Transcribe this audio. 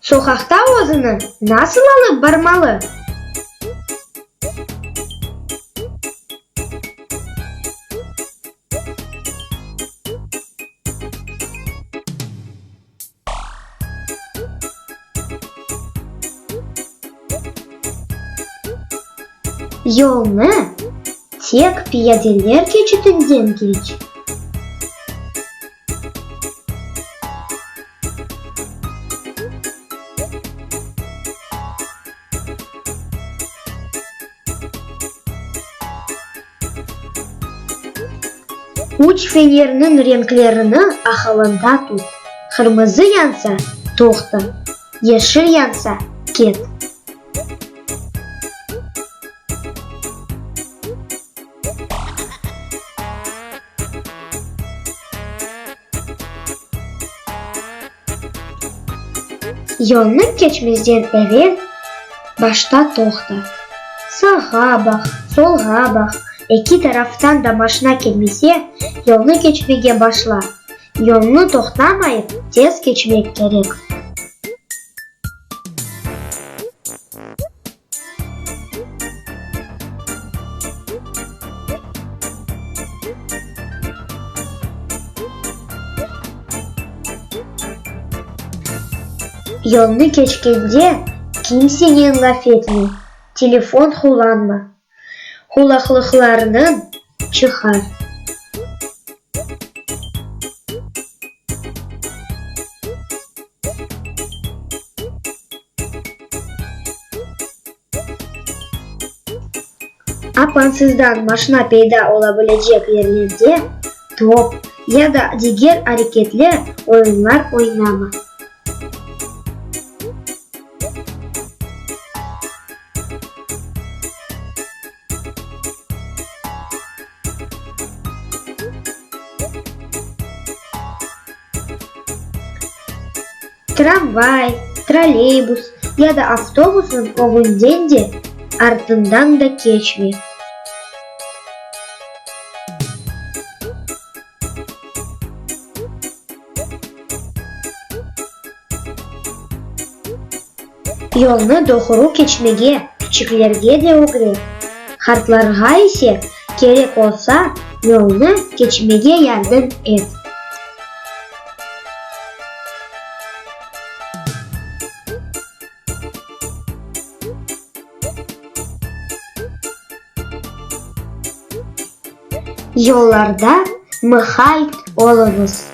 Soqaqta özüni nasıl alıp barmalı? Yolnı tek piyadeler keçitinden keç. Üç fenerniñ renklerini aqılında tut, qırmızı yansa, toqta, yeşil yansa, ket. Yolnı keçmezden evel başta toqta. Sağğa baq, solğa baq, eki taraftan da maşna kelmese, yolnı keçmege başla. Yolnı toqtamayıp tez keçmek kerek. Yolnı keçkende kimsenen laf etme, telefon qullanma, qulaqlıqlarnı çıqar. Apansızdan maşna peyda ola bilecek yerlerde top ya da diger areketli oyunlar oynama. Tramvay, trolleybus ya da avtobusnıñ ögünden de, artından da keçme. Yolnı doğru keçmege kiçiklerge de ögret, qartlarğa ise, kerek olsa, yolnı keçmege yardım et. Yollarda mıqayt oluñız!